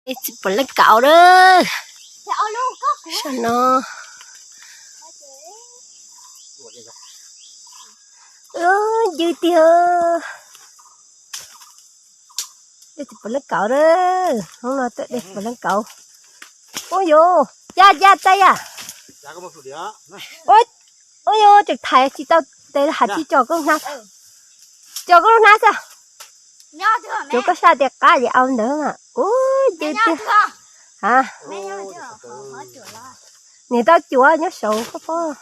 Tsis pom leej kaum na. Saib no. Ncw tiag. Tsis pom leej kaum na. Hnub no tuaj de tsis pom leej kaum. Ua yuv, ya ya txaij ya. Ua yuv, tseem thaiv tsis tau tes, has tsis tso koj lub hnab. Tso koj lub hnab xwb. Tsuav koj saj tias qab ces au ntawd mas. Ub, ncw tiag. Ha, niam tau cuav nyob saud koj pob.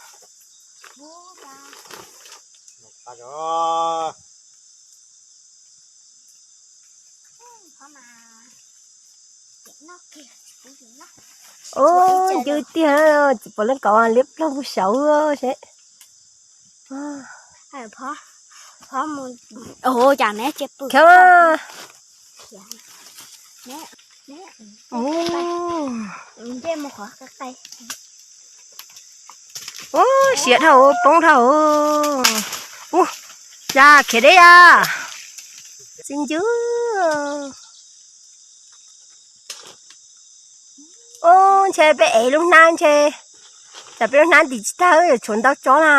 Ub, ncw tiag, tsis pom leej kaum liab ploog puag saud seb. Ub, siav dhau, poob dhau. Ub, ya khiav deb ya. Txiv ncw. Ub, ntshe peb ev lub hnab ntshe, tsam peb lub hnab ntim tsis tag yuav tshuav ntau tsob na.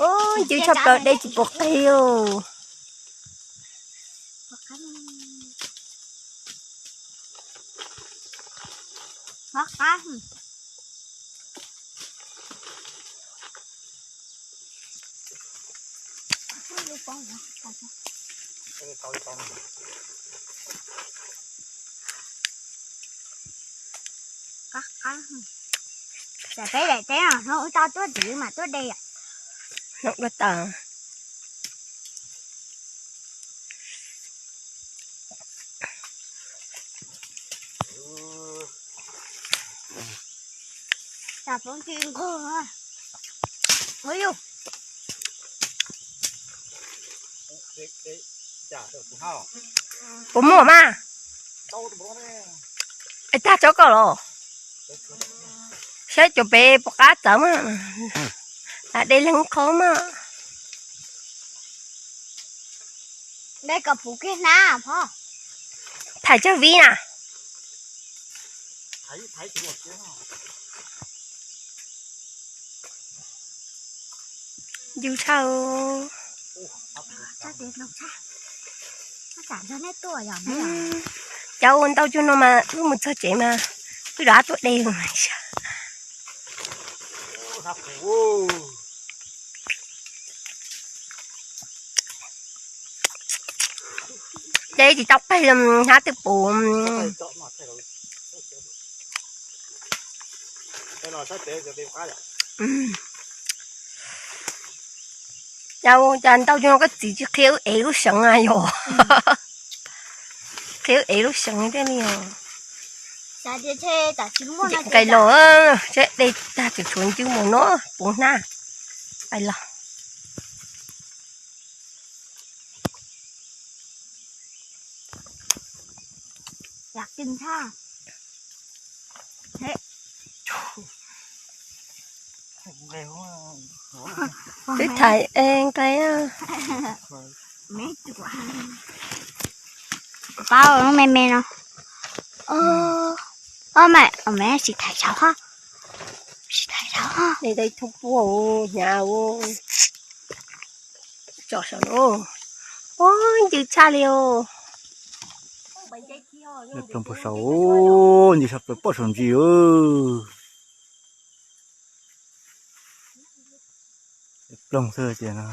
Ub, ncw tshaj plaws, de tsis pom qig os. Tsam peb daim teb no hnub wb tau tuaj tiv mas tuaj de. Hnub dua tas. Puas muaj mas? Es tag tsob koj los? Saib cov pem puas qab txawv mas. Lam de leeg qhov mas. Thaiv tsawg vib na? Ncw tshaj. Cov ua ntau cuag no mas wb mus txog tsev mas wb rov qab tuaj de. Ces tsis tau qig los hnab twb puv. Cas ntau cuag no koj txiv tsis qhia wb ev lub seev na yom? Qhia wb ev lub seev thiaj li os. Nqaij los, seb dej tag tseem tshuav ncw mus no puv hnab. Nqaij los. Twb thaiv nqaij. Pab me me no. Ob me, me tsis thaiv saud ho. Tsis thaiv saud ho. Ib tug puag hnyav. Tso saum no. Ub, ncw tshaj li os. Ploog puag saud, ncw tshaj plaws poj saum ntsis. Ploog xwb tias no.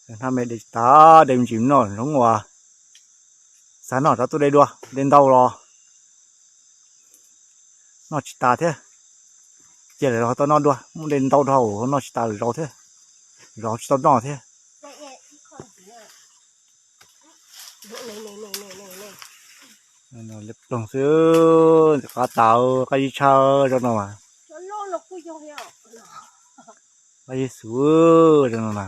Hnab me de tsis tas, de me ntsis noj zoo uas xav noj rov tuaj de dua, de ntau los noj tsis tas thiab. Cia lawm los tau noj dua, muaj de ntau dhau noj tsis tas lwm zaus thiab, zaus tsis tau noj thiab. Liab ploog xwb, qab tas, qab zib tshaj zoo no mas. Qab zib xwb zoo no na.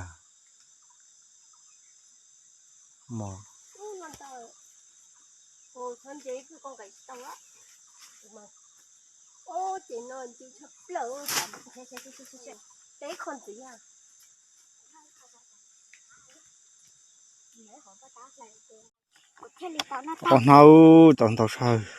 Mos. Ces no ncw tshaj plaws. Peb qho ntxiv. Tau hnab, tau ntau sawg.